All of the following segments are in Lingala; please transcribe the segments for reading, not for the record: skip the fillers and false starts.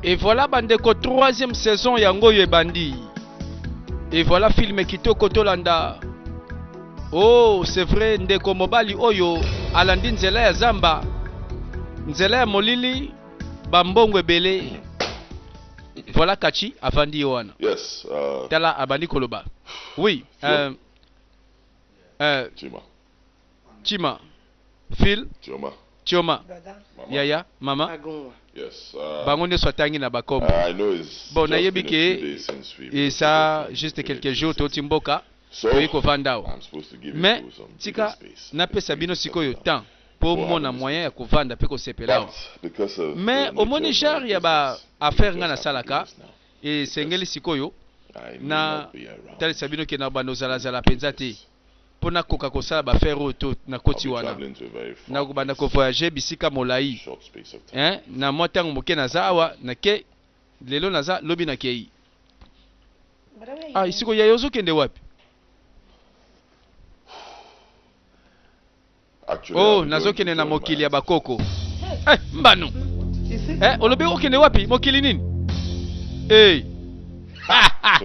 Et voilà bandeko troisième saison yango oyo ebandi. Et voilà film kitoko tolanda. Oh, c'est vrai ndeko mobali oyo alandi nzela ya zamba, nzela ya molili, ba mbongo ebele. Voilà Kachi avandi ye wana. Yes, Tala abandi koloba. Oui, Chima. Chima. Phil. Chioma. Chioma. Mama. Yaya, mama. Yes, Bango nyoso atangi na bakombo. I know it's Bon, just nayebi been a ke few days since we eza visited juste the quelques jours city. toti mboka, So, toyi kovanda awa. I'm supposed to give you Mais people some tika bigger space. napesa bino It's sikoyo down. temps po Pour mona having this moyen ya kovanda pe kosepela awa. But because of Mais the nature omoni of genre my ya ba business, we affaire just nga have to do nasalaka, this now. esengeli sikoyo I may na not be around. talisa bino ke na bando zalazala mpenza te mpo nakoka kosala ba affaire oyo to nakoti I'll be wana. traveling to a very far Nakobanda place. ko voyager bisika molai. Short space of time. Hein? Na mwa ntango moke naza awa, nake lelo naza lobi nakei. Ah, isiko yayo ozokende wapi? Actually, Oh, I'm going to nazokende na join my mokili ya ancestors. bakoko. Eh, mbano. Eh, olobi okende wapi? Mokili nini? Eh.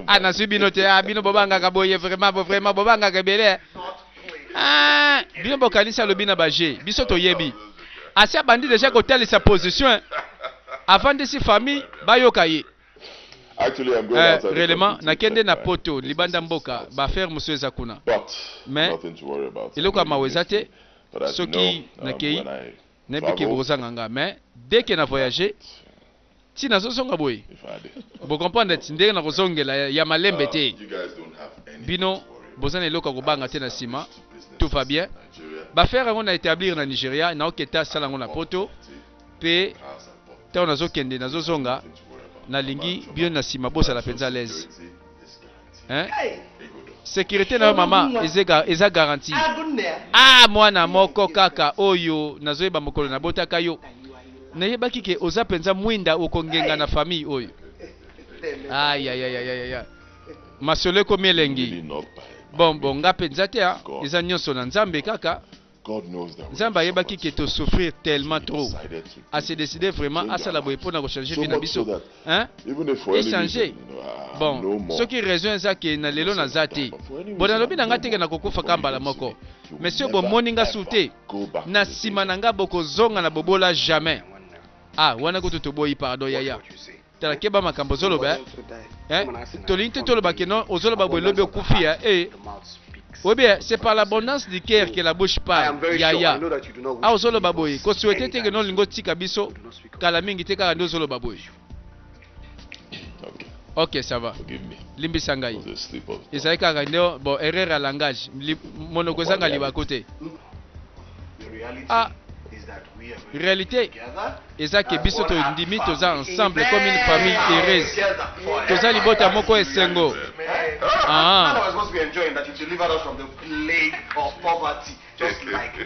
Ah, nazwi bino te. Ah, bino bobangaka boye vraiment, bo vraiment bobangaka ebele. Ah, bino bokanisi alobi na ba G. Biso toyebi. Asi abandi déjà kotalisa position. Avandisi famille bayoka ye. Actually, I'm going outside the Réellement, country to nakende check na my poto, business libanda mboka, outside. ba affaire mosusu eza kuna. But Mais, nothing to worry about. eloko ya I'm mawa really eza te, grateful. But as you soki know, nakei, when I nayebi ke travel, bokozanga nga. Mais dès que na voyager, ti nazozonga boye. if I did. Bo comprendre ti ndenge nakozongela ya malembe te. You guys don't have anything Bino to worry about. boza na eloko ya kobanga te na nsima. Business Tout va bien. Nigeria. Ba faire yango na établir na Nigeria, na oketa sala yango na poto, pe ntango nazokende nazozonga, nalingi bino na nsima bozala mpenza à l'aise. Hein? Sécurité na yo mama eza garantie. Ah, mwana moko kaka oyo nazoyeba mokolo nabotaka yo. Nayebaki ke oza mpenza mwinda okongenga na famille oyo. Aïe, aïe, aïe, aïe, aïe, aïe. Masolo ekomi elengi. Bon, bon, nga mpenza te, hein. Eza nyonso na Nzambe kaka. God knows that we Nzambe have ayebaki suffered ke to souffrir tellement He trop. decided to A se décider vraiment change à sala our boye lives. mpona kochanger So vie na much so biso. that Hein? even if for any Échanger. reason, you know, I'm Bon, no more. soki raison eza ke na lelo naza te. But for any Bon, reason, nalobi na I'm nga no te ke more. nakokufa For ka you mbala to moko. see me, you Mais soki never bomoni nga su ever te, go back na to the nsima days na nga bokozonga na bobola jamais. Ah, wana kutu toboyi pardon yaya. Tala keba makambo ozoloba, eh? Eh, tolingi te toloba ke non, ozoloba boye lobi okufi, eh? Eh. Oui bien, c'est par l'abondance du cœur que la bouche parle. Yaya. Ah, ozoloba boye. Ko souhaiter te ke non lingo tika biso kala mingi te kaka nde ozoloba boye. Okay. Ok, ça va. Forgive me. Limbisa ngai. It was a slip of the Ezali kaka nde bon erreur ya langage. Monoko ezanga libako te. Ah, réalité eza ke biso tondimi toza ensemble comme une famille heureuse. Toza libota moko esengo. Ah.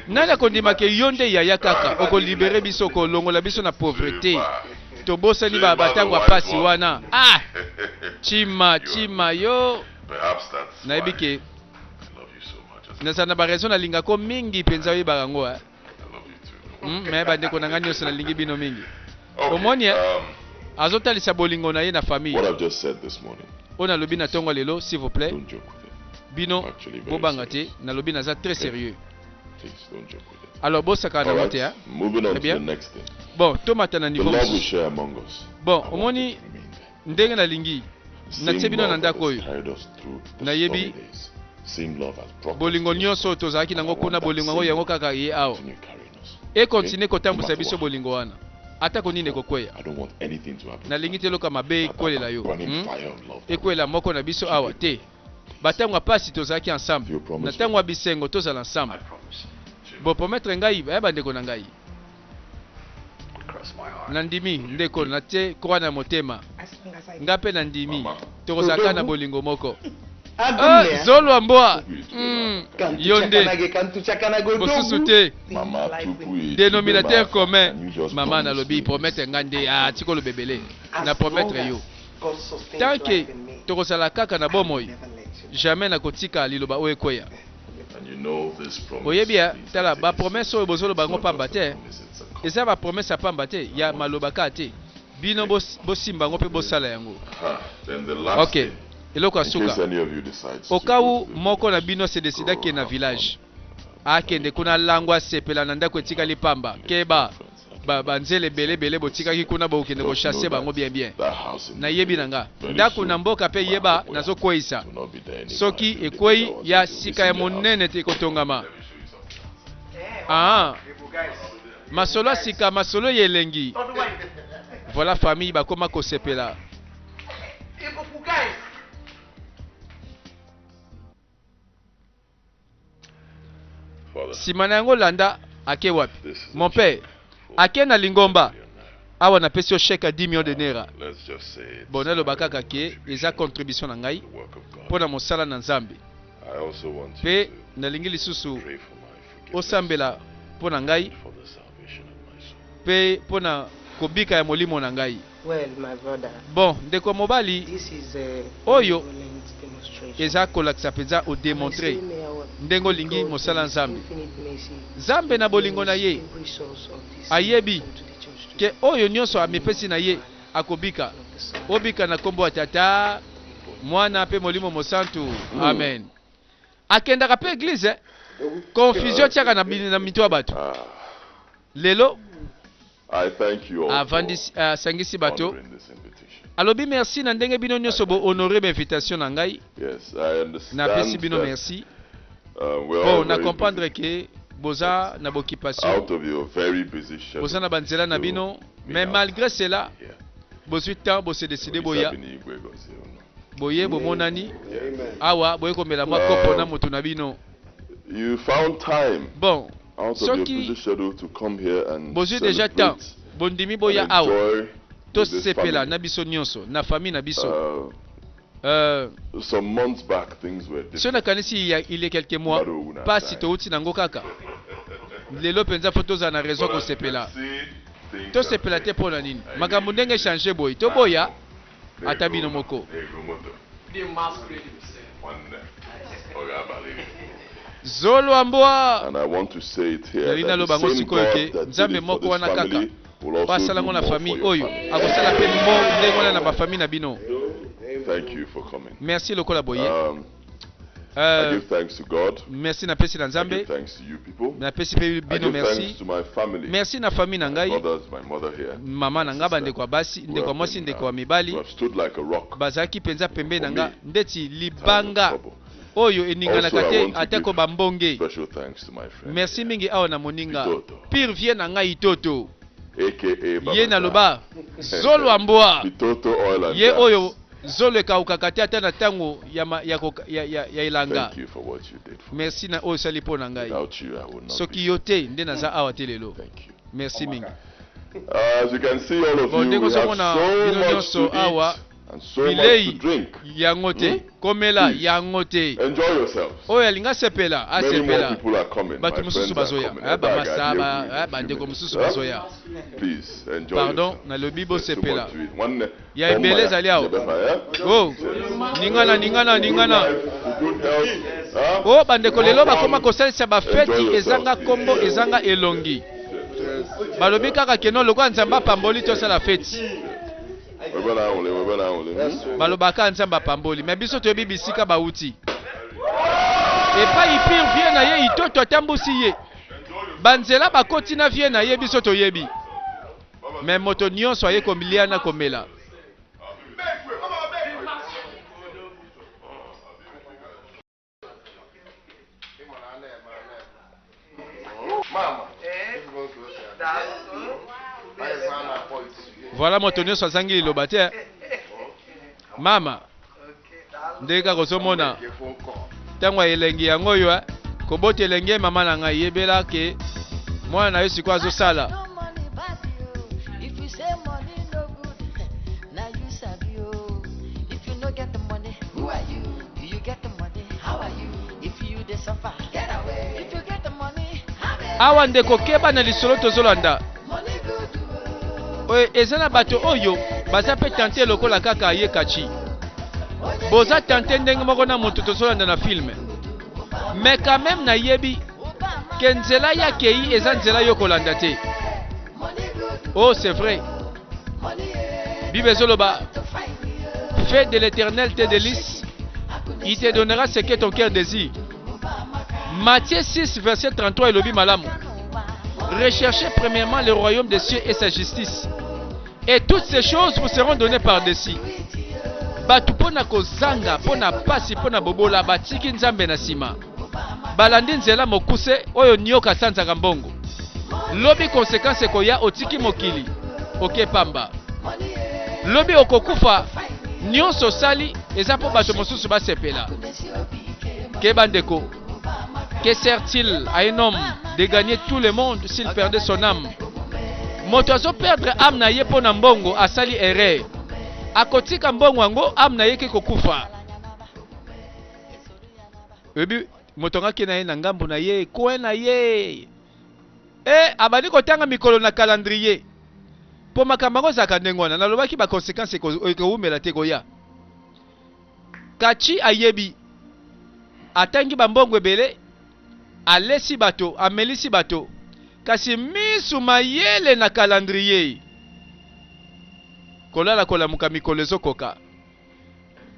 Nani akondima ke yo nde yaya kaka okolibere biso, okolongola biso na pauvreté. Tobosani ba batango ya pasi wana. Ah! Chima, chima yo. Nayebi ke nazala na ba raison nalingako mingi mpenza oyebaka yango, eh. Mais bandeko na ngai nyonso nalingi bino mingi. Omoni, eh? Azotalisa bolingo na ye na famille. What I've just said this morning. Oyo nalobi na ntongo lelo, s'il vous plaît. Don't joke with it. Bino Actually, very bobanga te, serious. nalobi naza très sérieux. Please don't joke with it. Alors bosakana nango Alright, te, hein. moving on Très to bien. the next thing. Bon, tomata na The niveau love we mosusu. share among us. Bon, I want omoni it to remain there. ndenge nalingi Same natie bino na love that ndako has oyo. carried us through the Nayebi stormy days. Same love has brought us bolingo to this nyonso point. tozalaki nango And I kuna, want that bolingo yango same yango love kaka ye awa. to continue carrying us. E continue Okay? kotambwisa No matter biso what. bolingo wana. Atako nini ekokweya. I don't want anything to happen. Nalingi te eloko ya mabe That ekwelela yo. burning fire of love. Ekwela moko na biso awa te. Batango ya pasi tozalaki ensemble. You promise Na tango ya bisengo tozala ensemble. Bo promettre ngai, bandeko na ngai. Nandimi ndeko natie croix na motema. Nga pe nandimi. Tokozala kaka na bolingo moko. Ah, zolwa mbwa. Yo nde. Mosusu te. Dénominateur commun. Mama nalobi promettre nga nde, ah, tikolo bebele. Na promettre yo. Tant que tokozala kaka na bomoi, jamais nakotika liloba oyo ekweya. Oyebi ya, tala ba promesse oyo bozoloba yango pamba te. Eza ba promesse ya pamba te, ya maloba kaka te. Bino bosimba yango mpe bosala yango. Then the last Ok, thing, eloko ya in suka. case any of you decides Au to cas go où to the moko na village, bino se décida go akende na have village, fun. akende kuna alangwa asepela na ndako etikali pamba. Keba, ba banzele ebele ebele botikaki kuna bokende ko Just know chasser bango that bien bien. that house in the Nayebi na nga. very Ndako soon na mboka pe will yeba have a way. nazokweyisa. It will not be there anymore. Soki I think the ekwei bigger ones ya will be sika ya missing the house. monene te ekotongama. Ah, masolo ya sika, masolo ya elengi. Voilà famille bakoma kosepela. Father, Sima na yango landa ake wapi? this is a Mon père, check for ake na lingomba. million naira. Awa napesi yo chèque ya 10 millions de naira. Let's just say it's Bon naloba my kaka ke eza contribution na ngai the work of God. mpo na mosala na Nzambe. I also want you Mpe to nalingi lisusu pray for my forgiveness osambela mpo na ngai and for the salvation of my soul. mpe mpo na kobika ya molimo na ngai. Well, my brother, Bon, ndeko mobali, this is a Oyo benevolent demonstration. eza kolakisa mpenza And I odemontre say, may our ndenge olingi God mosala in His Nzambe. infinite mercy Nzambe na bolingo na ye bless every source of this ayebi unto the church ke today. oyo nyonso amipesi na ye akobika. Of the Son. Obika na nkombo ya Tata, Mwana mpe Molimo Mosantu. Amen. Akendaka mpe eglise eh? Confusion tiaka na, na mito ya bato. Ah, Lelo I thank you all avandisi for asangisi bato. honoring this invitation. Alobi merci na ndenge bino nyonso bo honorer ba invitation na ngai. Yes, I understand Napesi bino that, merci. we're Po all na very comprendre busy. ke boza na boccupation, Out of your very busy schedule boza na banzela na to bino, meet mais up malgré cela here. bozwi temps bose décider boya. Olisa bini igwe gozi ono. Boye bomonani Yeah. awa boye komela mwa kopo na moto na bino. You found time Bon, out of your soki busy schedule to come here and bozwi déjà temps celebrate bondimi and boya awa enjoy with this tosepela family. na biso nyonso na famille na biso. Some months back things were Soki different. nakanisi il y a, il y a quelques mois Bado una pasi time. touti nango kaka lelo mpenza fo tozala na raison But as you kosepela. can see, things Tosepela have te mpo na changed. nini? Makambo ndenge change boye toboya There ata you bino go. moko. There you go, moto. One neck. Oga Bali. Zolwa mbwa And I want to say it here nalingi that the naloba yango same sikoyo God ke that did Nzambe it for moko this wana kaka family will oyo also asala do yango na more for famille your oyo family. akosala mpe mo ndenge wana na bafamille na bino. Thank you for coming. Merci lokola boye. I give thanks to God. Merci napesi na I Nzambe, give thanks to you people. napesi mpe I bino give merci. thanks to my family. Merci na famille na My ngai, brothers, my mother here. mama na ngai, bandeko ya basi, who ndeko ya have mwasi, been, ndeko ya mibali who have stood like a rock bazalaki mpenza pembeni na for nga me. ndeti Times of libanga trouble. oyo eninganaka Also, I te want to atako give bambonge. Special thanks to my friend Merci here, mingi awa na moninga Bitoto. pire vie na ngai Itoto. aka Baba Ye naloba zolwa mbwa Bitoto Oil and ye Gas. oyo zolo ekaukaka te ata na ntango ya, ma, ya, koka- ya, ya, ya elanga. Thank you for what you did for me. Merci na oyo osali mpo na ngai. Without you, I would not Soki be. yo te nde naza awa te lelo. Thank you. Merci mingi. As you can see, all of Bon, you, ndenge we have ozomona so bino much nyonso to awa eat and so much bilei to drink. yango te, komela Please. yango te. Enjoy yourselves. Oyo alingi asepela Many more asepela. people are coming. Bato My mosusu friends are bazoya, coming. eh, bamasa Eba, ba, Gadi, eh, in a few bandeko minutes. mosusu Huh? bazoya. Please enjoy Pardon, yourselves. nalobi There's too bosepela. much to eat. One Ya ebele ezali awa. Oh, ningana ningana ningana. Good health. Huh? Oh, bandeko lelo bakoma kosalisa bafeti Enjoy yourself. ezanga kombo ezanga elongi. Balobi kaka keno lokola Nzambe apamboli tosala feti. Webana ole, webana ole. Balobaka Nzambe apamboli, mais biso toyebi bisika bauti. Epai pire vie na ye Itoto atambusi ye. Banzela bakoti na vie na ye biso toyebi. Mais moto nyonso aye kolia na komela. Voilà moto nyonso azangi liloba te. Mama, ndenge kaka ozomona ntango ya elengi yango oyo eh, kobota elenge mama na ngai yebela ke mwana na yo sikoyo azosala. No money bad you. If you say money no good, now you sabi oh. If you no get the money, who are you? Do you get the money? How are you? If you dey suffer, get away. If you get the money, have it. Awa ndeko keba na lisolo tozolanda. Money good oh. Oyo eza na bato oyo baza mpe tante lokola kaka ye kachi. Boza tante ndenge moko na moto tozolanda na filme. Mais quand même nayebi ke nzela ya kei eza nzela yo kolanda te. Money good Oh, c'est vrai. Money eh. Bible ezoloba fais de l'éternel tes délices, il te donnera ce que ton cœur désire. Matthieu 6 verset 33 elobi malamu. Recherchez premièrement le royaume des cieux et sa justice. Et toutes ces choses vous seront données par-dessus. Bato mpo na kozanga, mpo na pasi, mpo na bobola batiki Nzambe na nsima. Balandi nzela mokuse oyo nioka asanzaka mbongo. Lobi consequence ekoya otiki mokili oke pamba. Lobi okokufa nionso osali eza mpo bato mosusu basepela. Keba ndeko. Que sert-il à un homme de gagner tout le monde s'il perdait son âme? Moto azo perdre âme na ye mpo na mbongo asali erreur. Akotika mbongo yango âme na ye ke kokufa. Oyebi moto yango ake na ye na ngambo na ye coin na ye e abandi kotanga mikolo na calendrier mpo makambo yango ezalaka ndenge wana. Nalobaki ba consequences ekowumela te ekoya. Kachi ayebi atangi ba mbongo ebele alesi bato amelisi bato kasi misu mayele na calendrier kolala kolamuka mikolo ezokoka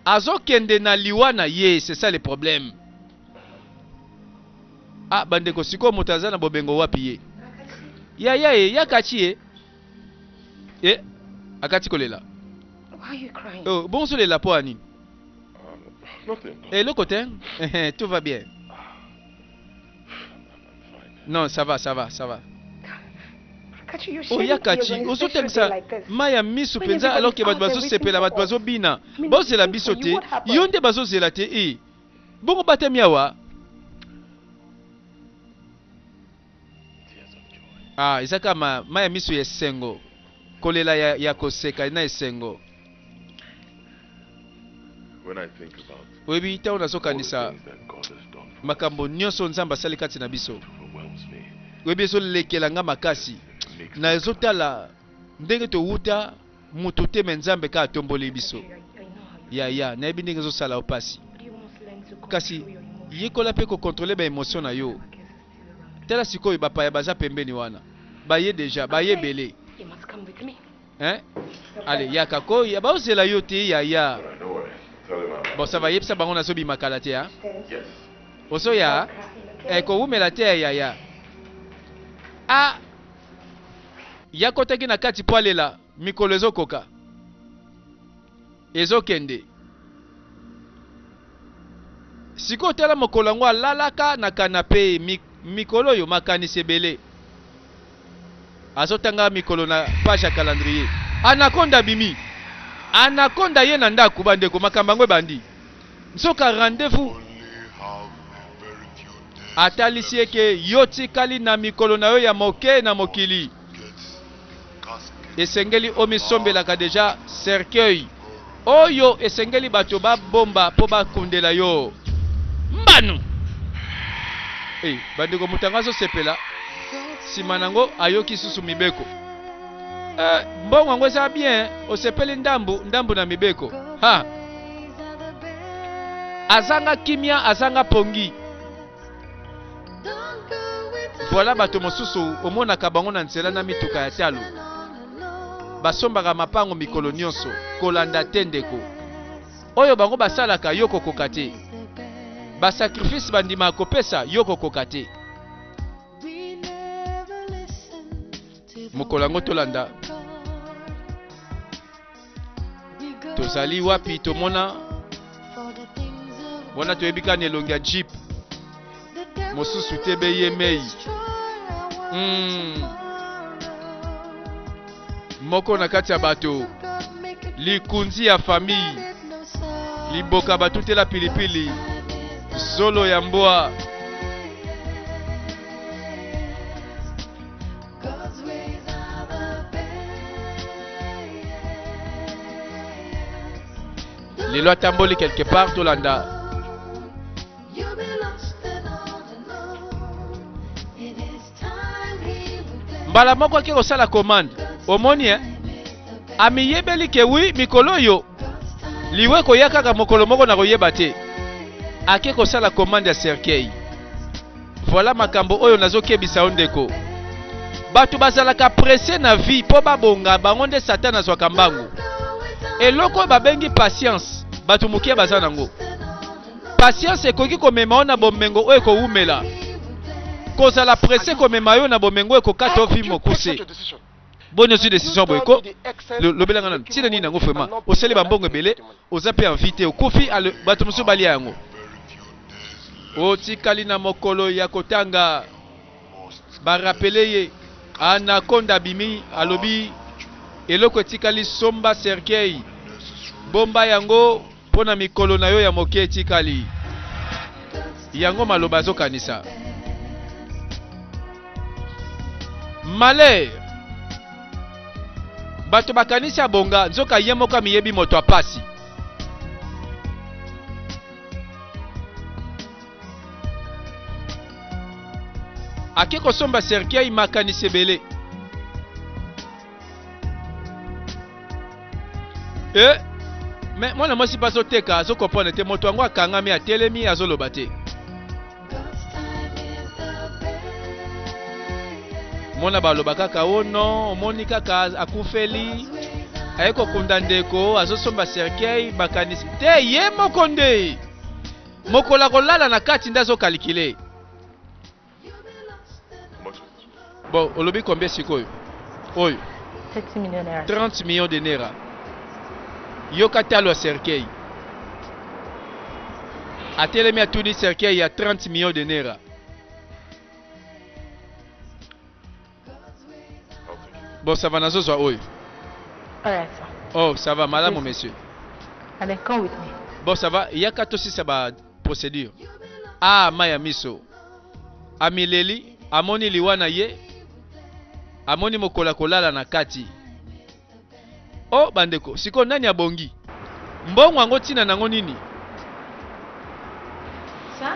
azokende na liwa na ye c'est ça le problème ah bandeko sikoyo moto aza na bobengo wapi ye yaya ye ya kachi ye e akati kolela oh, bongo ozolela mpo ya nini eloko te tout va bien non ça va ça va ça va oya kachi ozotangisa mai ya misu mpenza alors ke bato bazosepela bato bazobina bozela biso te yo nde bazozela te e bongo batemi awa ah eza kaka ma, mai ya miso ya esengo kolela ya, ya koseka na esengo oyebi ntango nazokanisa makambo nyonso nzambe asali kati na biso oyebi ezolekela nga makasi nazotala ndenge towuta moto te me nzambe kaka atomboli biso yaya nayebi ndenge ezosala yo mpasi kasi yekola mpe kokontrole baemotion na yo tala sikoyo bapaya baza pembeni wana baye deja baye ebele Hein? Allez, yaka ko, ya baozela yo te yaya. Bon, ça va, yebisa bango nazobima kala te, hein? Ozoya? Eh, kowumela te yaya. Ah! Yakotaki na kati po alela, mikolo ezokoka. Ezokende. Sikoyo tala mokolo yango alalaka na canape mikolo oyo makanisi ebele. Azotanga mikolo na page ya calendrier. Anaconda abimi. Anaconda ye na ndako bandeko makambo yango ebandi. Nzoka rendez-vous atalisi ye ke yo tikali na mikolo na yo ya moke na mokili. Esengeli omisombelaka deja cercueil oyo esengeli bato babomba mpo bakundela yo mbano. Hey, bandeko moto yango azosepela nsima nango ayoki susu mibeko eh, mbongo yango eza bien osepeli ndambu ndambu na mibeko ha azanga kimia azanga pongi Voilà bato mosusu omonaka bango na nzela na mituka ya talo. Basombaka mapango mikolo nyonso. Kolanda te ndeko. Oyo bango basalaka yo kokoka te. Ba sacrifice bandimaka kopesa yo kokoka te. Mokolo yango tolanda tozali wapi tomona wana toyebi kaka na elongi ya jeep mosusu te be ye mei mm. moko na kati ya bato likunzi ya famille liboka batutela pilipili zolo ya mbwa lelo atamboli quelque part tolanda mbala moko ake kosala commande omoni eh? amiyebeli ke wi mikolo oyo liwa ekoya kaka mokolo moko na koyeba te ake kosala commande ya cercueil Voilà makambo oyo nazo kebisa yo ndeko. Bato bazalaka presse na vie po babonga bango nde Satan azwaka mbangu. Eloko oyo babengi patience, bato moke baza nango. Patience ekoki komema yo na bomengo oyo ekowumela. Kozala presse komema yo na bomengo oyo ekokata yo vie mokuse. Boni ozwi decision boye ko? Lobela nga nanu tina nini yango vraiment? Osali ba mbongo ebele, oza pe en vie te, okufi bato mosusu balia yango. Otikali na mokolo ya kotanga. Ba rappeler ye anaconda abimi alobi eloko etikali somba cercueil bomba yango mpo na mikolo na yo ya moke etikali. Yango maloba azokanisa. Malheur! Bato bakanisi abonga nzoka ye moko amiyebi moto ya pasi. Ake kosomba cercueil makanisi ebele. Eh, mais mwana mwasi mpe azoteka azo comprendre te moto yango akangami atelemi azoloba te. Mona baloba kaka o oh non omoni kaka akufeli aye kokunda ndeko azosomba cercueil makanisi te ye moko nde Mokolo akolala na kati nde azo calculer. Bon, olobi combien sikoyo? Oyo. 30 millions naira. 30 millions de naira. Yoka talo ya cercueil. Atelemi atuni cercueil ya 30 millions de naira. Bon, ça va, nazozwa oyo. Alright, sir. Oh, ça va, malamu monsieur. And then come with me. Bon, ça va, yaka tosisa ba procédure. Ah, maya miso. Amileli, amoni liwa na ye, amoni mokolo akolala na kati. Oh bandeko, sikoyo nani abongi? Mbongo yango tina nango nini? Sir?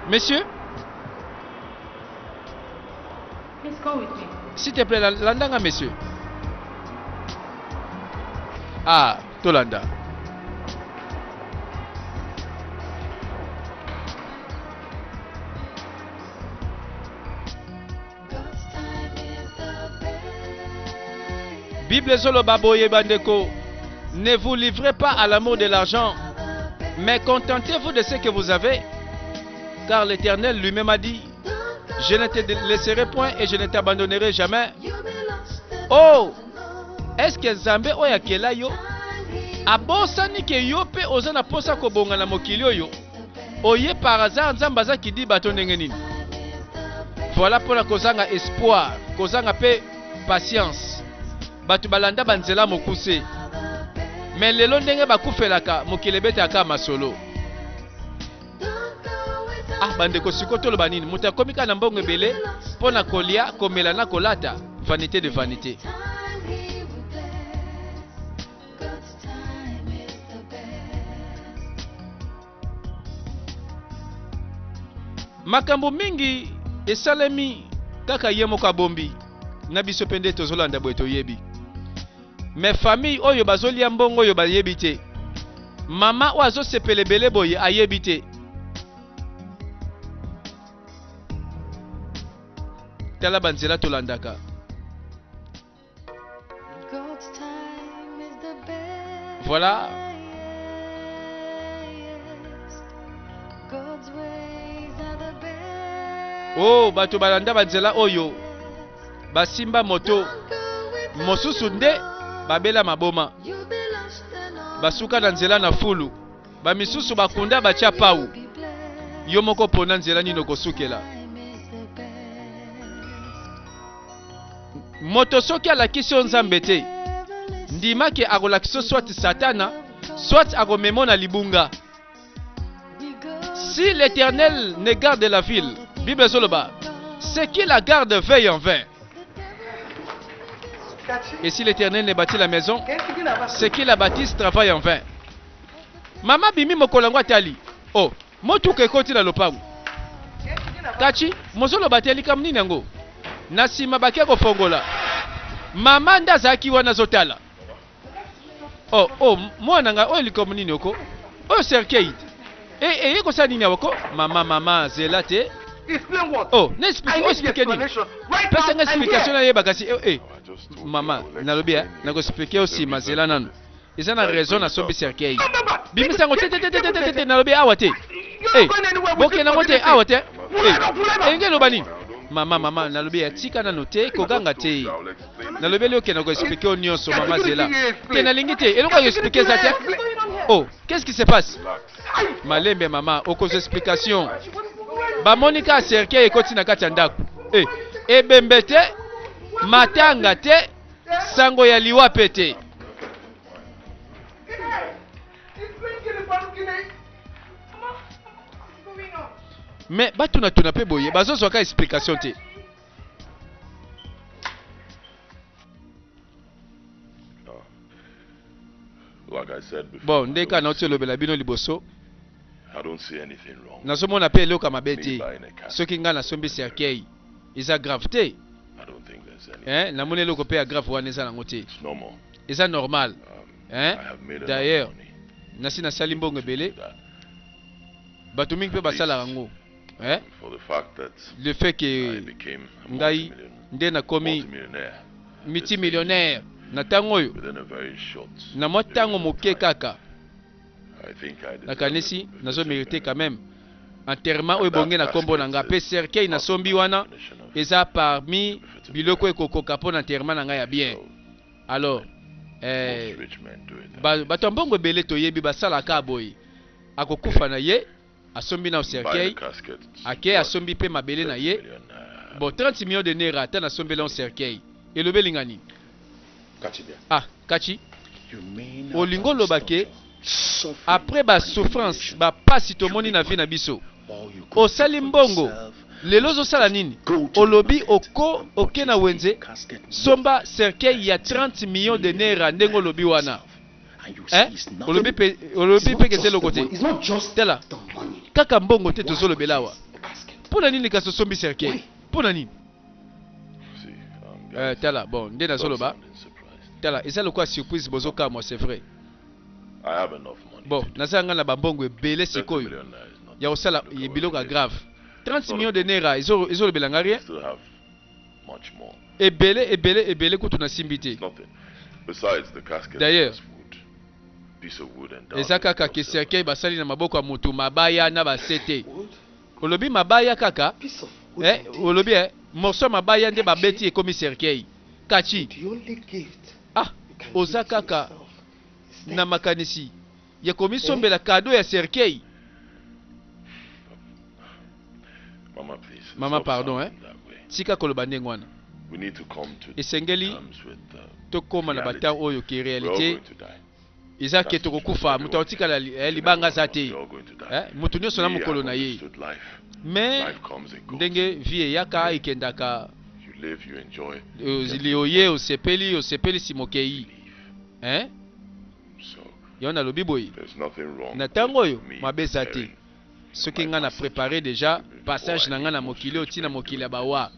Monsieur? Please come with me. S'il te plaît, landa nga monsieur. Ah, tolanda. Bible ezoloba boye bandeko, ne vous livrez pas à l'amour de l'argent, mais contentez-vous de ce que vous avez, car l'Éternel lui-même a dit, je ne te laisserai point et je ne t'abandonnerai jamais. Oh, est-ce que Nzambe oyo akela yo abosani ke yo mpe oza na mposa kobonga na mokili oyo? Oye par hasard Nzambe aza kidiba to ndenge nini? Voilà pona kozanga espoir, kozanga pe patience. Bato balanda ba nzela mokuse. Mais lelo ndenge bakufelaka mokili ebetaka kaka masolo. Ah bandeko siko toloba nini? Moto akomi kaka na mbongo ebele mpo na kolia, komela na kolata? Vanite de vanite. Makambo mingi esalemi kaka ye moko abombi na biso pe nde tozolanda boye toyebi mais famille oyo bazolia mbongo oyo bayebi te mama oyo azosepela ebele boye ayebi te tala banzela tolandaka Voilà. Oh, bato balanda banzela oyo basimba moto mosusu nde babela maboma basuka na nzela na fulu bamisusu bakunda batya pau yo moko pona nzela nini okosukela Moto soki alakisi yo Nzambe te, ndima ke akolakisa yo soit Satana, soit akomema yo na libunga. Si l'Eternel ne garde la ville, Bible ezoloba, ce qui la garde veille en vain. Et si l'Eternel ne bâtit la maison, ce qui la bâtisse travaille en vain. Mama bimi mokolo yango atali. Oh, Motuka ekoti na lopango. Kachi, mozoloba te likambo nini yango? Na sima bake kofongola. Mama nde azalaki wana azotala. Oh, oh, mwana ngai, oyo likambo nini oko? Oyo cercueil te. E, eye kosala nini awa ko? Mama, mama, zela te. Oh, na explique, o explique nini? Pesa nga explication nayeba kasi. Eh, eh. Mama, nalobi eh, nako explique yo sima, zela nanu. Eza na raison nasombi cercueil. Bimisa yango te te te te te te te nalobi awa te. Eh, bokende yango te awa te. Eh, elingi eloba nini? Mama mama nalobi ya tika nano te koganga te. Nalobeli okende ko expliquer yo nyonso mama zela. Te nalingi te eloko ya expliquer eza te. Oh, qu'est-ce qui se passe? Malembe mama okozwa explication. Bamoni kaka cercueil ekoti na kati ya ndako. Eh, ebembe te, matanga te, sango ya liwa pe te. Mais batuna tuna pe boye bazozwa ka explication te. Bon nde kaka nauti olobela bino liboso nazomona pe eloko ya mabe te soki ngai nasombi cercueil eza grave te eh, namoni eloko pe ya grave wana eza nango te eza normal eh, d'ailleurs nasi nasali mbongo ebele bato mingi pe basalaka yango eh, le fait que ngai nde nakomi multimillionnaire na ntango oyo na mwa ntango moke kaka Nakanisi nazo merite quand meme enterrement oyo ebongi na kombo na nga pe cercueil nasombi wana eza parmi biloko ekokoka pona enterrement na nga ya bien. Alors eh, ba, bato ya mbongo ebele toyebi basalaka boye, akokufa na ye asombi nao cercueil, ake asombi pe mabele na ye, bon 30 millions de naira ata nasombeli yango cercueil elobeli nga nini? Ah Kachi, olingi oloba ke après ba souffrance, ba pasi tomoni na vie na biso, osali mbongo, lelo ozosala nini? Olobi oko oke na wenze somba cercueil ya 30 millions de naira ndenge olobi wana. Eh? Olobi pe olobi pe ke eza eloko te. Tala, kaka mbongo te tozolobela awa. Pona nini kasi osombi cercueil? Pona nini? Eh, tala bon nde nazoloba tala eza lokola surprise bozokamwa c'est vrai bon naza nga na bambongo ebele sikoyo ya kosala biloko ya grave 30 millions de naira ezolobela nga rien ebele ebele ebele kutu nasimbi te d'ailleurs eza kaka ke cercueil basali na maboko ya motu mabaya na basete Olobi mabaya kaka eh olobi eh morceau ya mabaya nde babeti ekomi cercueil Kachi ah oza kaka na makanisi ya komisombela cadeau ya cercueil Maman pardon eh tika koloba ndenge wana esengeli tokoma na ba temps oyo ke realite Eza ke tokokufa moto akotikala eh, libanga aza te eh, moto nyonso na mokolo na ye mais ndenge vie eyaka ekendaka oye osepeli osepeli nsima okei eh? Yango nalobi boye na ntango oyo mabe eza te soki ngai na prepare deja passage na ngai na mokili oyo ntina mokili ya bawa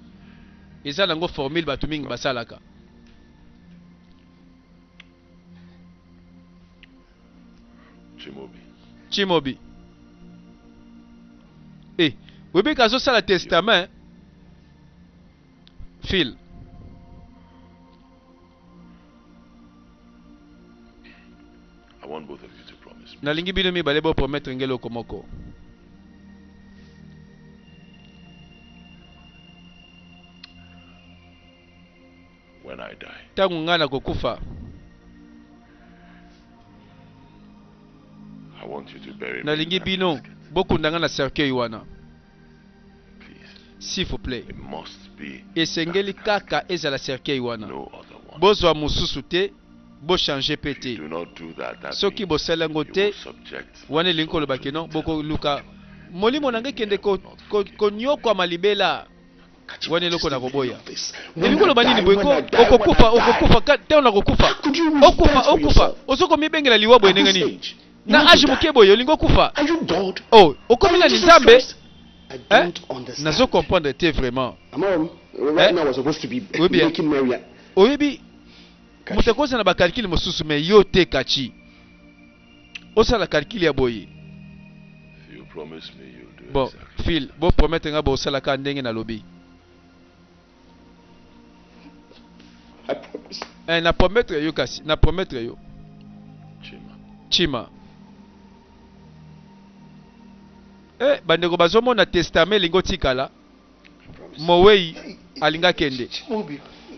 eza nango formule bato mingi basalaka. Chimobi. Chimobi. Eh, oyebi ke azosala testament Phil. I want both of you to promise me. Nalingi bino mibale bo promettre nge eloko moko. When I die. Ntango ngai nakokufa. I want you to bury me in Nalingi that bino casket. bokunda ngai na cercueil wana. Please. S'il vous plait. It must be Esengeli that casket. kaka ezala cercueil wana. No other one. Bozwa mosusu te, bo changer pe If you te. do not do that, that Soki means bosali yango you te, will subject my wana elingi soul koloba to ke non, eternal bokoluka torture. molimo na ngai ekende ko, ko, konyokwama libela. Wana eloko na koboya. Elingi koloba nini boye ko? Okokufa, okokufa, ka, ntango nakokufa. Okufa, okufa. Ozo komibengela liwa boye ndenge nini? Na age moke boye, olingi okufa? Oh, okomi nani Nzambe? Eh? Nazo comprendre te vraiment. Eh? Oyebi, eh? Oyebi, moto akozala na ba calcul mosusu mais yo te Kachi. Osala calcul ya boye. Bon, Phil, bo promettre nga bosala kaka ndenge nalobi. Eh, na promettre yo kasi, na promettre yo. Chima. Eh, bandeko bazomona testament elingi otikala. Mowei alingi akende.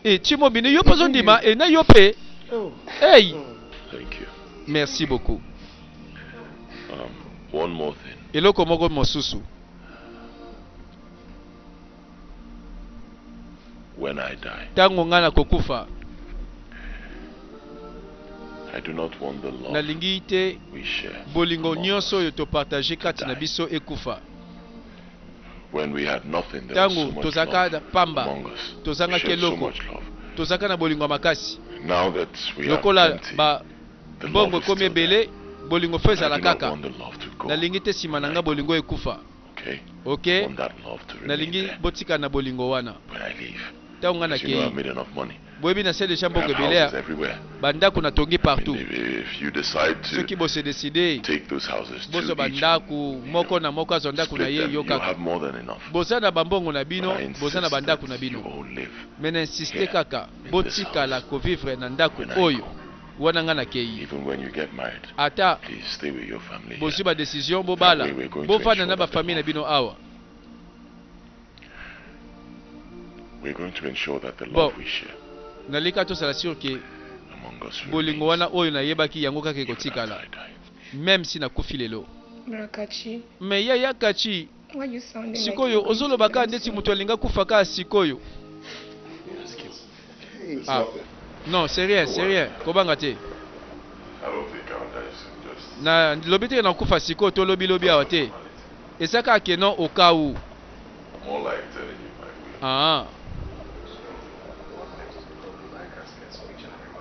Eh, Chimobi, ni yo mpe ozondima, eh, na yo mpe. Hey. Thank you. Merci beaucoup. One more thing. Eloko moko mosusu. When I die, Ntango ngai nakokufa, I do not want the love nalingi te we share bolingo among nyonso us oyo topartage kati na die. biso ekufa. When we had nothing, there was Ntango so much tozalaka love na pamba, among us. We tozangaki shared so eloko, much love. tozalaka na bolingo ya makasi. Now that we have Lokola plenty, ba the love mbongo is ekomi still there. ebele, bolingo fo I do ezala not kaka. want the love to go. Nalingi te nsima na when nga I go. bolingo ekufa. Okay? Ok? I want that love to remain Nalingi there botika na bolingo wana. when I leave. Ntango nga Because you know nakei, I've made enough money. boyebi na se deja I mbongo have ebele houses ya everywhere. bandako I natongi mean, partout. if you decide to Soki bose decide take those houses to bozwa each, bandako moko na moko azwa ndako na split ye them, yo you'll kaka. have more than enough. Boza na bambongo na But bino, I boza na insist bandako na that you bino. all live Me na insiste here kaka in this botikala house kovivre na ndako when I oyo go. wana nga nakei. Even when you get married, Ata please stay with your family here. bozwi ba decision That bobala, way we're going to bovanda ensure na that the bafamille na love, bino awa. we're going to ensure that the Bon, love we share nalika tosala sur ke among us bolingo remains wana oyo nayebaki yango kaka even after ekotikala I die. même si nakufi lelo. Brakachi, Me yaya Kachi, why you sounding like you're sikoyo going to ozoloba kaka die ndeti soon? moto alinga kufa kaka sikoyo. It's Ah, nothing. non, c'est rien, Don't c'est worry. rien. Kobanga te. I don't think I'll die soon. Just Na lobi te na kufa sikoyo to lobi lobi that's awa a te. formality. Eza kaka ke non au cas où. More like telling you my will. Ah.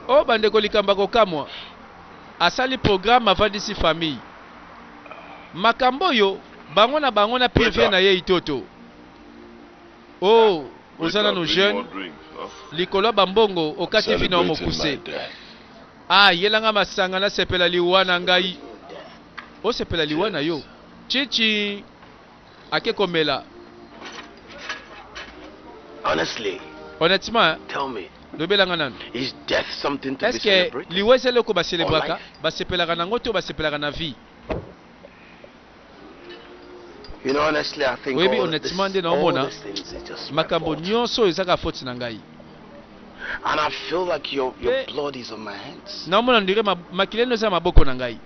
Oh bandeko likambo ya kokamwa. Asali programme avandisi famille. Makambo oyo bango na bango na pire vie Waiter, na ye itoto. Oh, oza waiter, nano bring jeune, more drinks, huh? likolo ya bambongo I'm okati vi na yo celebrating my mokuse. death. Ah, yelanga masanga nasepela liwa na ngai. Osepela liwa na yo. Cheers. Chichi ake komela. Honestly, Honnêtement, hein, tell me, lobelanga nano. is death something to be Est-ce que celebrated liwa eza eloko or baselebraka? life? Basepelaka nango to basepelaka na vie? You know, honestly, I think Oyebi all honnêtement this, nde all naomona these things is just my makambo fault. nyonso oyo ezaka faute na ngai. And I feel like your your Pe blood is on my hands. naomona ndire makila eno eza na maboko na ngai.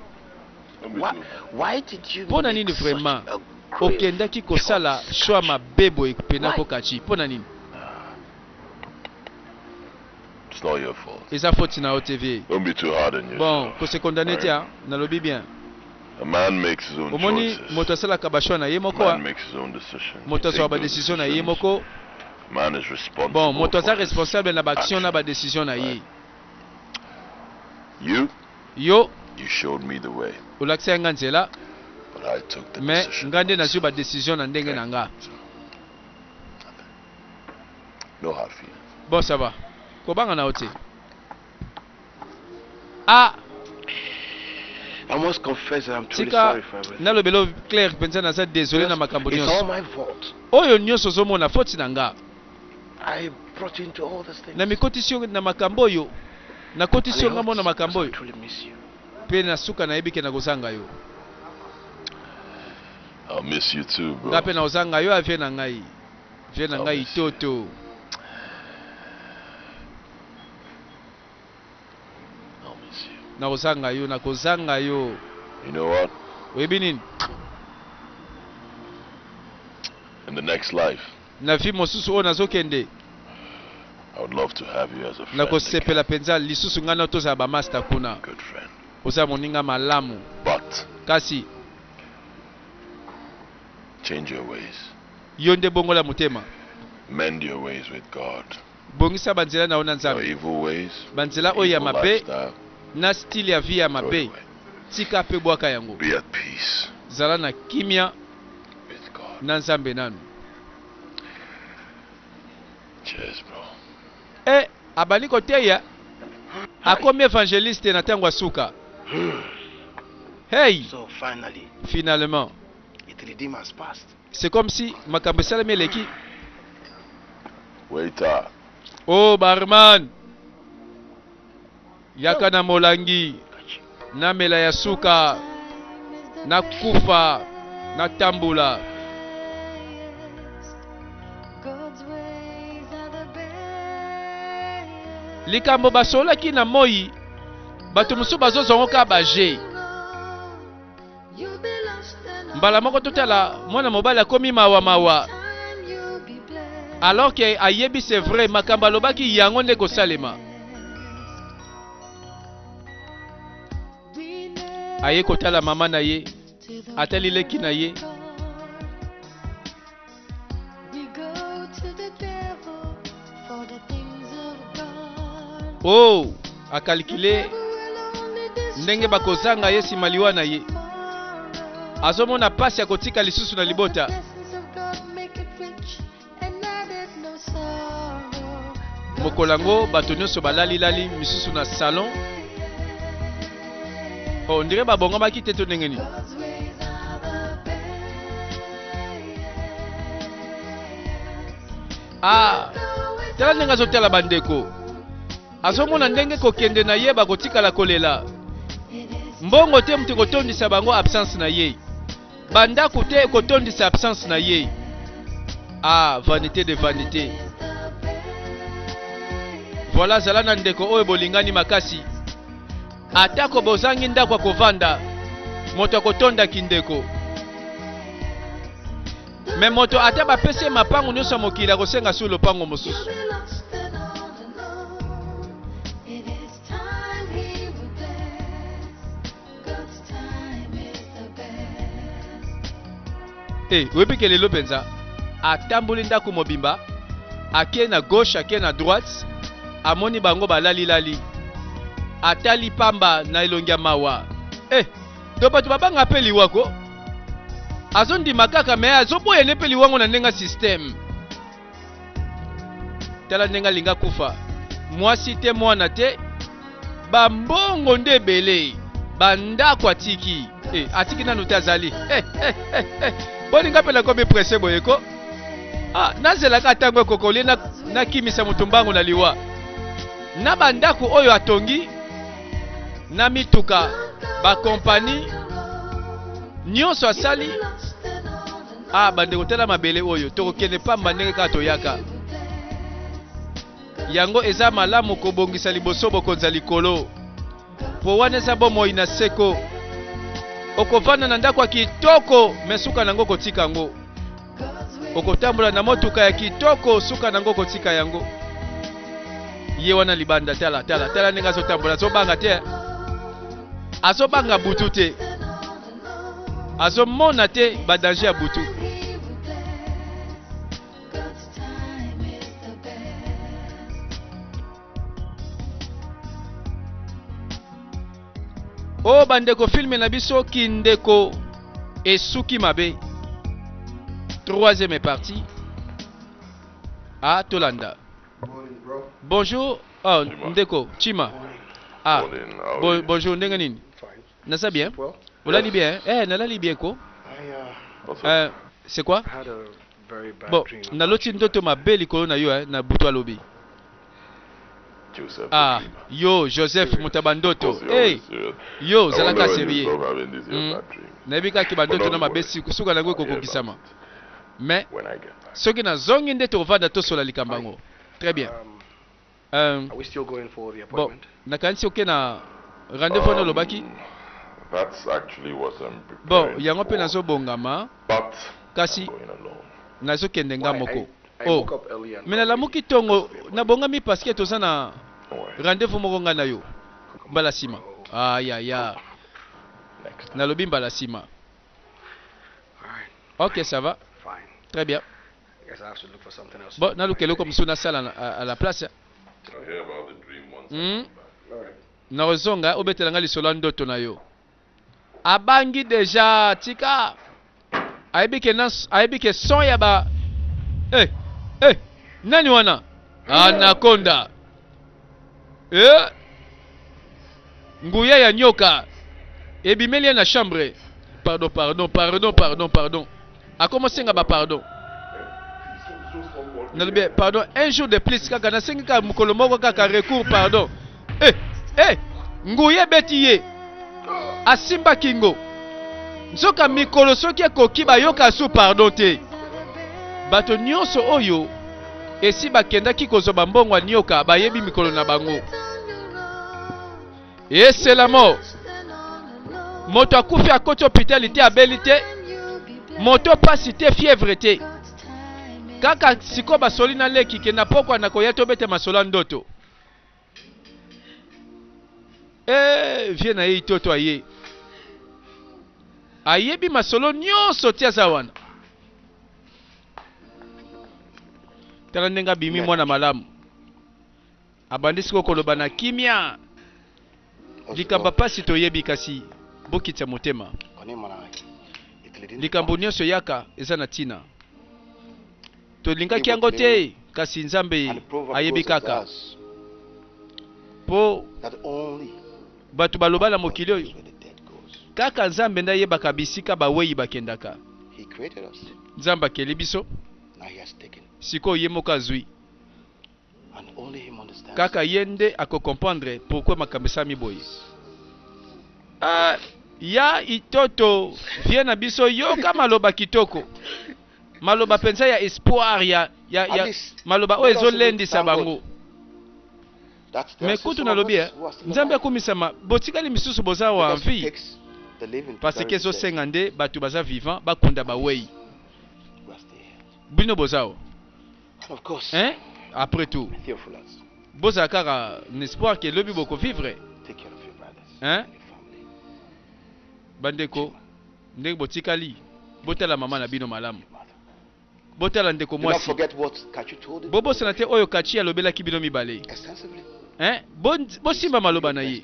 Don't be Why too hard. why did you Mpo na make nini such vraiment a grave okendaki kosala choice, choix Kachi? mabe boye mpena Why? ko Kachi? Mpo na nini? It's not your fault. Eza faute na yo te vie. Don't be too hard on Bon, yourself. kose condamner te Alright? ah, nalobi bien. A man makes his own Omoni choices. moto asalaka ba choix na ye A moko man ah. makes his own decisions. You Moto azwaka take ba those décision na ye decisions. moko. A man is Bon, responsible moto aza for his responsable na ba action na ba actions. décision na Right? ye. You, Yo you showed me the way, olakisaki nga nzela, but I took the mais decision nga nde nazwi ba myself. décision na ndenge Okay? na nga. So, nothing. No hard feelings. Bon, ça va. Kobanga na yo te. Ah, I must confess that I'm truly tika sorry for everything. nalobela yo clair mpenza naza désolé na Because makambo it's all nyonso. my fault. Oyo nyonso ozomona faute na nga. I brought you into all these Na things. mikotisi yo na makambo oyo, And nakotisi it yo nga mona hurts because makambo I oyo. truly miss you. Mpe na suka nayebi ke nakozanga yo. I'll miss you too, Nga bro. mpe nakozanga yo avie na ngai. Vie na I'll ngai miss you. itoto. I'll miss you. Nakozanga yo, nakozanga yo. You know what? Oyebi nini? In the next life, Na vie mosusu oyo nazokende, I would love to have you as a friend nakosepela again. mpenza lisusu ngai na tozala bamaster kuna. Good friend. Oza moninga malamu. But Kasi change your ways. yo nde bongola motema. Mend your ways with God. Bongisa banzela na yo na Your Nzambe. evil ways, Banzela oyo ya evil mabe lifestyle, na style ya vie ya throw it mabe, away. tika mpe bwaka yango. Be at peace Zala na kimia with God. na Nzambe nanu. Cheers, bro. E abandi koteya, akomi evangeliste na ntango ya suka. Hey, So finally, finalement, it redeem has passed. c'est comme si makambo esalemi eleki. Waiter, Oh barman, yaka na molangi. Kachi. Namela ya suka, nakufa, natambola. Likambo basololaki na moi, bato mosusu bazozwa yango kaka baje. Mbala moko totala mwana mobali akomi mawa mawa alors que ayebi c'est vrai makambo alobaki yango nde kosalema. Aye kotala mama na ye, atali leki na ye. Oh, akalikile ndenge bakozanga ye nsima liwa na ye. Azomona mpasi ya kotika lisusu na libota. Mokolo yango bato nyonso balalilali, misusu na salon. Oh, on dirait babongamaki te to ndenge nini? Ah, tala ndenge azotala bandeko, azomona ndenge kokende na ye bakotikala kolela. Mbongo te moto ekotondisa bango absence na ye. Ba ndaku te ekotondisa absence na ye. Ah, vanite de vanite. Voilà, zala na ndeko oyo bolingani makasi. Atako bozangi ndako ya kovanda, moto akotonda kindeko. Me moto ata bapesi ye mapango nyonso ya mokili akosenga su lopango mosusu. Eh, oyebi ke lelo mpenza atamboli ndako mobimba, ake na gauche ake na droite, amoni bango balalilali, atali pamba na elongi ya mawa. Eh, to bato babanga mpe liwa ko, azondima kaka me azoboya ne mpe liwango na ndenge ya systeme. Tala ndenge alinga kufa, mwasi te mwana te, ba mbongo nde ebele, ba ndako atiki eh, atiki nanu te azali eh, eh, eh, eh. Boni nga mpe nakomi presse boye ko? Ah, nazelaka ata yango ekoka olie nakimisa moto mbangu na liwa na ba ndako oyo atongi na mituka ba kompani nyonso asali. Ah bandeko tala mabele oyo tokokende pamba ndenge kaka toyaka. Yango eza malamu kobongisa liboso bokonzi ya likolo, po wana eza bomoi na seko. Okovanda na ndako ya kitoko me suka nango okotika yango. Okotambola na motuka ya kitoko suka nango okotika yango. Ye wana libanda tala tala tala ndenge azotambola azobanga te, azobanga butu te. Azo mona te ba danger ya butu. Oh bandeko filme na biso kindeko esuki mabe. Troisième partie. Ah tolanda. Bonjour. Oh ndeko Chima. Ah bo, bonjour ndenge nini? Naza bien. Olali bien? Eh, nalali bien ko. Euh, c'est quoi? Bon, naloti ndoto mabe likolo na yo eh, na butu alobi. Ah, yo Joseph moto ya bandoto. Hey, yo zalaka sérieux. Nayebi kaka bandoto na mabe suka na yango ekokokisama. Mais soki nazongi nde tokovanda tosola likambo yango. Très bien. Bon, nakanisi oke na rendez-vous wana olobaki. Bon, yango mpe nazobongama, kasi nazokende nga moko. Oh, mais nalamuki tongo, nabongami parce que toza na rendez-vous moko nga na yo. Mbala sima. Ah, ya, ya. Nalobi mbala sima. Ok, ça va. Très bien. Bon, naluka eloko mosusu nasala à la place. Nakozonga obetela nga lisolo ya ndoto na yo. Abangi deja, tika. Ayebi ke na ayebi ke son ya ba eh eh nani wana? Anaconda. Eh nguya ya nyoka ebimeli ye na chambre. Pardon, pardon, pardon, pardon, pardon. Akoma senga ba pardon. Nalobi pardon un jour de plus kaka nasengi kaka mokolo moko kaka recours pardon. Eh eh nguya ebeti ye. Asimba kingo. Nzoka mikolo soki ekoki bayoka su pardon te. Bato nyonso oyo esi bakendaki kozwa bambongo ya nioka bayebi mikolo na bango. Eselamo moto akufi akoti hopitali te abeli te moto pasi te fièvre te kaka sikoyo basoli na leki ke na pokwa nakoya tobeta masolo ya ndoto. Eh, vie na ye itoto aye ayebi masolo nyonso ti aza wana. Tala ndenge abimi mwana malamu, abandi sikoyo koloba na kimia. Likambo ya pasi toyebi, kasi bokitisa motema. Likambo nyonso eyaka eza na tina. Tolingaki yango te, kasi Nzambe ayebi kaka. Po bato baloba na mokili oyo, kaka Nzambe nde ayebaka bisika baweyi bakendaka. Nzambe akeli biso, sikoyo ye moko azui. Kaka ye nde ako comprendre pourquoi makambo esalami boye. Ah, ya itoto vie na biso yoka maloba kitoko. Maloba penza ya espoir ya, ya, ya maloba oyo ezolendisa bango. Mais kutu nalobi eh, Nzambe akumisama, botikali misusu boza awa en vie parce que ezosenga nde bato baza vivant bakunda bawei. Bino boza awa. Hein? Après tout, bozala kaka na espoir que lobi boko vivre. Hein? Bandeko, ndenge botikali, botala mama na bino malamu. Botala ndeko mwasi. Bobosana te oyo Kachi alobelaki bino mibale. Hein? Bosimba maloba na ye.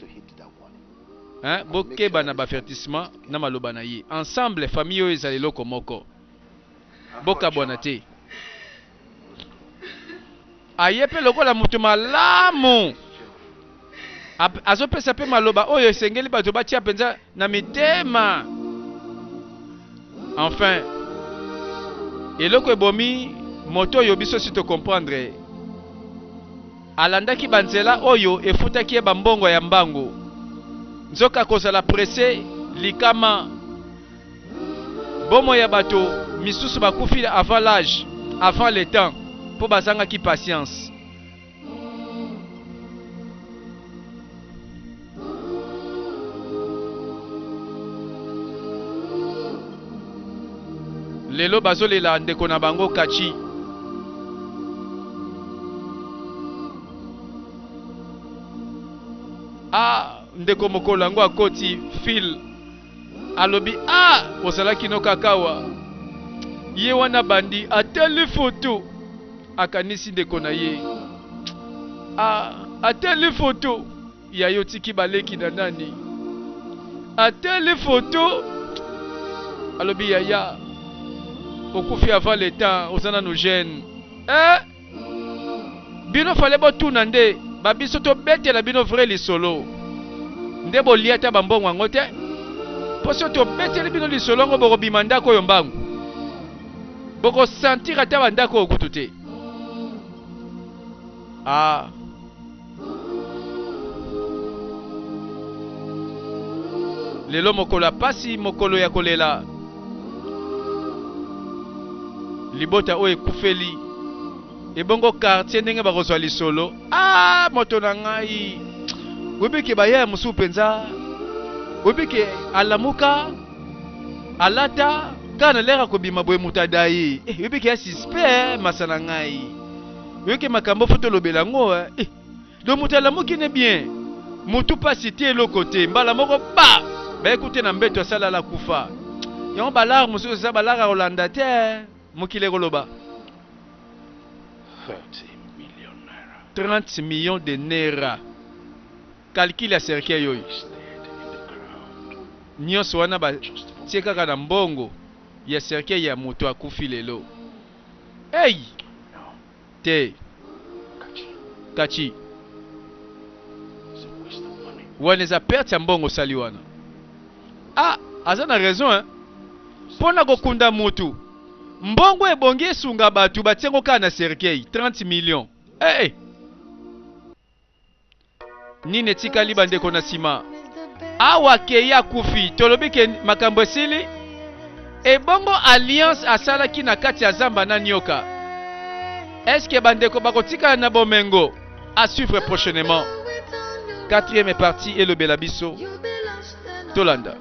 Hein? Bokeba na b'avertissement na maloba na ye. Ensemble, famille oyo ezala eloko moko. Bokabwana te. Aye pe lokola mutu malamu. Azopesa pe maloba oyo esengeli bato batia penza na mitema. Enfin, eloko ebomi moto oyo biso si to comprendre. Alandaki ba nzela oyo efutaki ye ba mbongo ya mbangu. Nzoka kozala presse likama. Bomoi ya bato misusu bakufi avant l'age, avant le temps mpo bazangaki patience. Lelo bazolela ndeko na bango Kachi. Ah, ndeko mokolo yango akoti fil Alobi ah ozalaki no kaka awa. Ye wana bandi ateli photo akanisi ndeko na ye. Ah ateli photo ya yo tiki baleki na nani? Ateli photo alobi yaya okufi avant le temps oza nanu jeune. Eh Bino fallait botuna nde ba biso tobetela bino vrai lisolo nde bolia ata ba mbongo yango te po soki tobeteli bino lisolo yango bokobima ndako oyo mbangu boko sentir ata ba ndako oyo kutu te ah Lelo mokolo ya pasi, mokolo ya kolela. Libota oyo ekufeli. Ebongo quartier ndenge bakozwa lisolo. Ah moto na ngai. Oyebi ke bayaya mosusu mpenza. Oyebi ke alamuka alata kaka na lere akobima boye moto adaye. Eh, oyebi ke ya suspect masa na ngai. Oyoki makambo fo tolobela yango eh. Donc moto alamuki ne bien mutu pasi te eloko te mbala moko ba baye kute na mbeto asala ala kufa yango balare mosusu eza balare ya kolanda te mokili ekoloba 30 millions de naira calcul ya cercueil oyo nyonso wana batie kaka na mbongo ya cercueil ya moto akufi lelo Hey! Te. Kachi. Wana eza perte ya mbongo osali wana. Ah, aza na raison hein. Pona kokunda mutu. Mbongo ebongi esunga batu batie ngo kaka na cercueil 30 millions. Eh eh. Nini etikali bandeko na sima? Awa akei akufi, tolobi ke makambo esili? Ebongo alliance asalaki na kati ya zamba na nioka? Est-ce que bandeko bakotikala na bomengo? À suivre prochainement. Quatrième partie elobela biso. Tolanda.